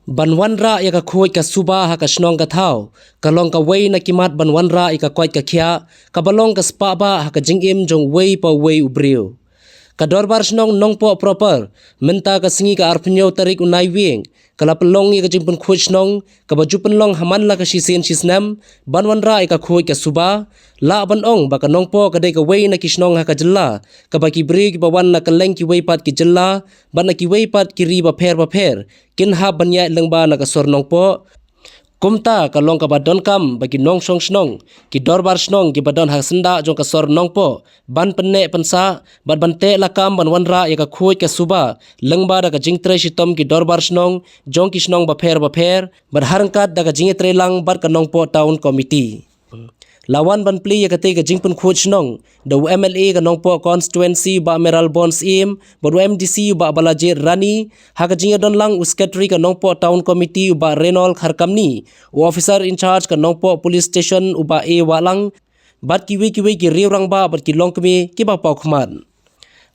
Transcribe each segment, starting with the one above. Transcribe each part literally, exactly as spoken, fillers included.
Ban wanrah ïa ka khuid ka suba ha ka shnong ka thaw ka long kawei na ki mat ban wanrah ïa ka koit ka khiah kaba long ka spah bah ha ka jingim jong uwei pa uwei u briew. Ka Dorbar Shnong Nongpoh proper mynta ka sngi ka arphew tarik u Naiwieng ka la pynlong ïa ka jingpynkhuid shnong kaba ju pynlong ha man la ka shisien shisnem ban wanrah ïa ka khuid ka suba. Lah ban ong ba ka Nongpoh ka dei kawei na ki shnong ha ka jylla kaba ki briew kiba wan na kylleng kiwei pat ki jylla bad na kiwei pat ki ri bapher bapher kin hap ban ïaid lyngba na ka sor Nongpoh. Kumta ka long kaba donkam ba ki nongshong shnong, ki dorbar shnong kiba don ha syndah jong ka sor Nongpoh ban pynneh pynsah bad ban teh lakam ban wanrah ïa ka khuid ka suba lyngba da ka jingtrei shitom ki dorbar shnong jong ki shnong bapher bapher bad ha ryngkat da ka jingïatreilang bad ka Nongpoh Town Committee. La wan ban plie ïa katei ka jingpynkhuid shnong da u M L A ka Nongpoh constituency u Bah Mayralborn Syiem bad u M D C u Bah Balajied Rani, ha ka jingïadon lang u secretary ka Nongpoh Town Committee u Bah Reynold Kharkamni, u officer in charge ka Nongpoh Police Station u Bah A Wahlang bad kiwei kiwei ki riew rangbah bad ki longkmie kiba paw khmat.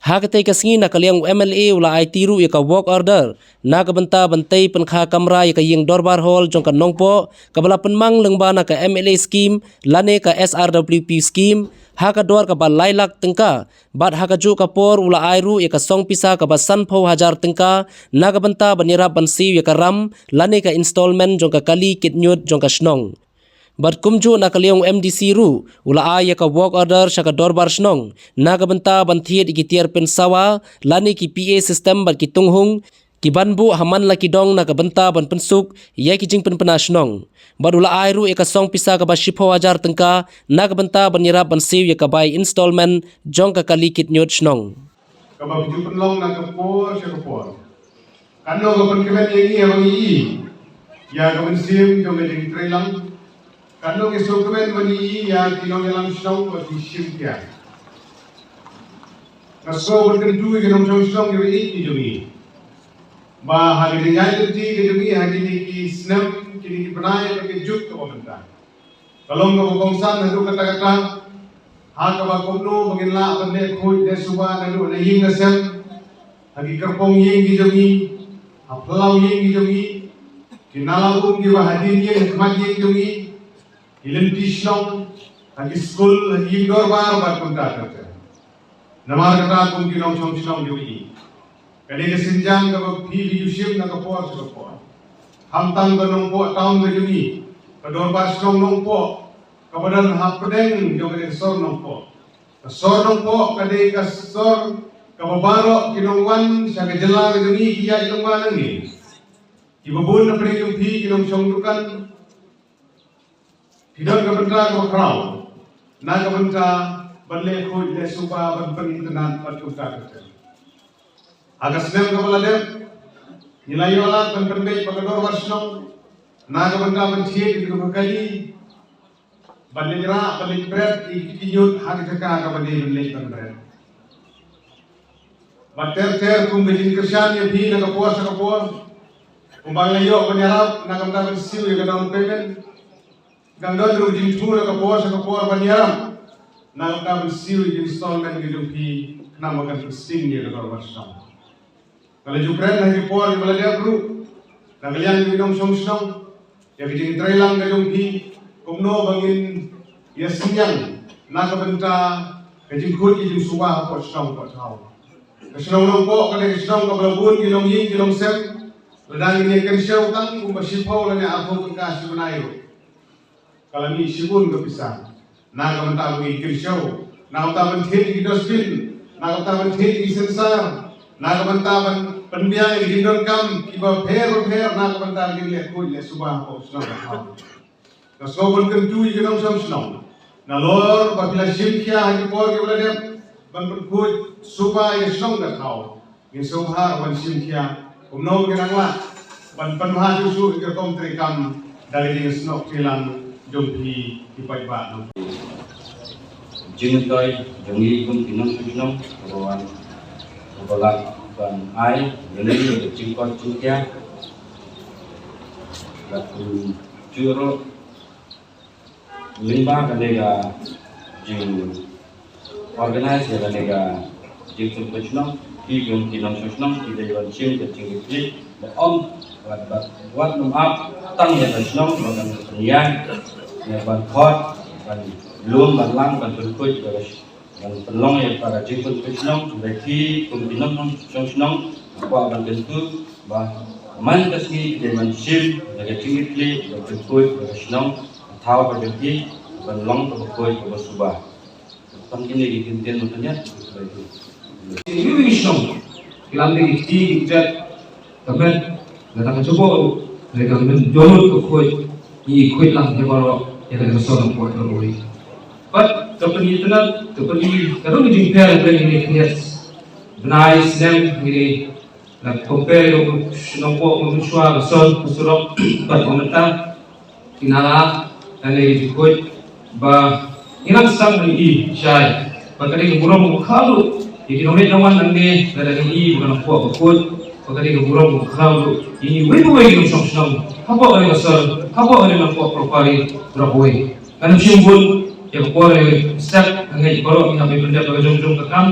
Ha katei ka sngi na ka liang u M L A u la aiti ruh ïa ka work order na ka bynta ban tei pynkha kamra ïa ka ïing dorbar hall jong ka Nongpoh kaba la pynmang lyngba na ka M L A scheme lane ka S R W P scheme ha ka dor kaba lai lak tyngka bad ha kajuh ka por u la ai ruh ïa ka song pisa kaba sanphew hajar tyngka na ka bynta ban ïarap ban siew ïa ka ram lane ka installment jong ka kali kit ñiut jong ka shnong. Bad kumjuh na ka liang u M D C ruh u la ai ïa ka work order sha ka dorbar shnong na ka bynta ban thied ïa ki tiar pynsawa lane ki P A system bad ki tunghung ki ban buh ha man la ki dong na ka bynta ban pynsuk ïa ki jingpynpna shnong. Bad u la ai ruh ïa ka song pisa kaba shiphew hajar tyngka na ka bynta ban ïarap ban siew ïa ka bai installment jong ka kali kit ñiut shnong. Kaba ju pynlong na ka por sha ka por. Katno ka pynkmen ïa ngi haba ngi ïohi ïa ka mynsiem jong ka jingtrei lang. Katno ngi sngewkmen ba ngi ïohi ïa ki nongïalam shnong ba ki shim khia. Nga sngew ban kyntu ïa ki nongshong shnong kiba ïeit ki jong ngi ba ha ka jingïaid lynti ka jong ngi ha kine ki snem, kine ki bnai bad ka juk kaba mynta. Ka long kaba kongsan haduh katta katta ha kaba kumno ba ngin lah ban leh khuid leh suba naduh na ïing na sem, ha ki kyrpong ïing ki jong ngi, ha phyllaw ïing ki jong ngi, ki nala um kiba hadien ïing ha khmat ïing jong ngi, ki lynti shnong, ha ki skul, ha ki ïing dorbar bad kumta ter ter. Namar kata kum ki nongshong shnong jong ngi, ka dei ka sienjam kaba phi phi ju shim na ka por sha ka por. Khamtam ka Nongpoh Town ka jong ngi, ka dorbar shnong Nongpoh kaba don hapdeng jong ka dei ka sor Nongpoh. Ka sor Nongpoh ka dei ka sor kaba baroh ki nongwan sha ka jylla ka jong ngi ki ïaid lyngba nangne. Kiba bun na pdeng jong phi ki nongshong dukan, phi don ka bynta kaba khraw na ka bynta ban leh khuid leh suba ban pynitynnad bad kumta ter ter. Ha ka snem kaba la dep ngi la ïoh lad ban pynbeit ba ka dorbar shnong na ka bynta ban thied ïa ka kali ban leit rah ban leit bret ïa ki kit ki ñiut ha ka jaka kaba dei ban leit ban bret. Bad ter ter kum ka jingkyrshan ïa phi na ka por sha ka por, kumba nga la ïoh ban ïarap na ka bynta ban siew ïa ka down payment. Kan don ruh jingthmu na ka por sha ka por ban ïarap na ka bynta ban siew ïa ka installment ka jong phi khnang ba kan pynsting ïa ka dorbar shnong. Nga la ju kren ha ki por kiba la dep ruh na ka liang ki nongshong shnong ïa ka jingtreilang ka jong phi kumno ba ngin ïa synñiang na ka bynta ka jingkhuid ka jingsuba hapoh shnong hapoh thaw. Ka shnong Nongpoh ka dei ka shnong kaba la bun ki longïing ki longsem. Lada ngin ïa kynshew tang kumba shiphew lane arphew tyngka shi bnai ruh ka la mih shibun ka pisa. Na ka bynta ban ïa kynshew, na ka bynta ban thied ki dustbin, na ka bynta ban thied ki sensar, na ka bynta ban pynbiang ïa ki jingdonkam kiba pher ba pher, na ka bynta ban leh khuid leh suba hapoh shnong hapoh thaw. Nga sngew ban kyntu ïa ki nongshong shnong nalor ba phi la shim khia ha ki por kiba la dep ban pynkhuid suba ïa ka shnong ka thaw. Ngin sngewbha ban shim khia kumno ngin nang lah ban pynbha shuh shuh ïa ka rukom treikam da ka jingsnoh treikam jong phi ki paidbah nong. Jingmyntoi jong ngi kum ki nongshong shnong kaba wan kaba lah ban ai ïa ngi ïa ka jingkoit jingkhiah. Bad kumjuh ruh lyngba kane ka jing organize ïa kane ka jingpynkhuid shnong. Ki jong ki nongshong shnong ki dei ban shim ka jingkitkhlieh, ba ym, wat, wat, wat nym ap tang ïa ka shnong ba kan pynïaid, ïa ban khot, ban lum, ban lang, ban pynkhuid ïa ka sh-, ban pynlong ïa ka jingpynkhuid shnong. Hynrei ki kum ki nongshong shnong, nga kwah ban kyntu ba man ka sngi ki dei ban shim ïa ka jingkitkhlieh, ban pynkhuid ïa ka shnong, ka thaw ka jong ki, ban long kaba khuid kaba suba. Tang kine ki kyntien ba pynïaid. Iwei i shnong ki la leh ki kti ki kjat, ka met, lada ka jubor, lada ka met jubor ka khuid, ngi khuid lang ïa baroh ïa ka sor nongpoh ka roi. Bad ka pyni tynat, ka pyni ka dong ka jingpher ka pyni ka jingpher. Bnai snem ngi la compare ïa u shnong poh u mynshuwa, ka sor, ka surok, bad ka mynta. Ki nala, lane ki khuid, ba ngi nang sdang ban i shai ba ka dei ka burom ka khlaw ruh ïa ki nongri nongwan nangne, lada ngi i ba ka nongpoh ka khuid, ba ka dei ka burom ka khlaw ruh ïa ngi wei pa wei ki nongshong shnong hapoh kane ka sor, hapoh kane ka nongpoh Paro Pari baroh kawei. Ngan ym shim bun ïa ka por, ïa ka step, nga ngeit baroh ngi hap ban pyndep ïa ka jong jong ka kam.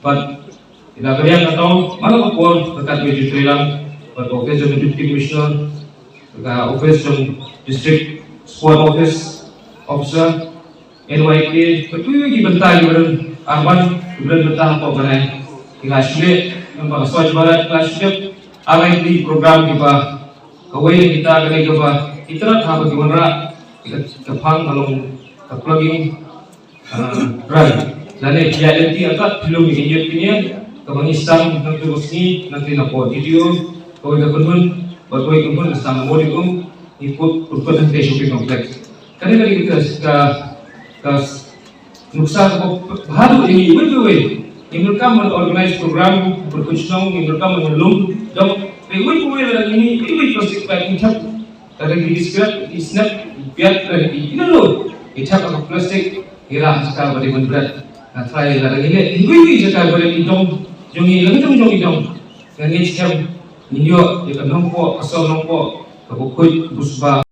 Bad ïa ka liang ka tong, man la ka por ka kat wei ju trei lang bad ka office jong ka Deputy Commissioner, ka office jong District Sport Office Officer, N Y K, bad kiwei kiwei ki bynta kiba don, arban kiba don bynta hapoh kane. Ki la shu leh, namar ka Swachh Bharat, ki la shu leh ar lai tylli ki program kiba kawei na kita ka dei kaba itynnad haba ki wanrah ïa ka, ka phang ka long ka plugging, ah, run. Lane phi ïaid lynti artat phi lum ïa ka ïit ka ñiat kaba ngi sdang nangtu ka sngi, nangtu napoh D T O, kawei ka kynhun bad kawei ka kynhun ka sdang ha Mawdiangum, ngi put, put, put hangtei shopping complex. Kane ka dei ka, ka, ka nuksa kaba bha haduh ïa ngi wei pa wei. Ngim donkam ban organize program, ban pynshnong, ngim donkam ban lum dong. Wei pa wei lada ngi, wei pa wei plastic bag ngi thep. Lada ngi discard, ngi snap, ngi piat, lada ngi ïa ngi lum, ngi thep ha ka plastic, ngi rah ha jaka ba dei ban bret. Nga tharai lada ngi leh, ngi wei wei jaka ba dei ngi dong jong ngi, lada jong jong ngi dong, ngi ngeit skhem ngin ïoh ïa ka nongpoh, ka sor nongpoh kaba khuid, kaba suba.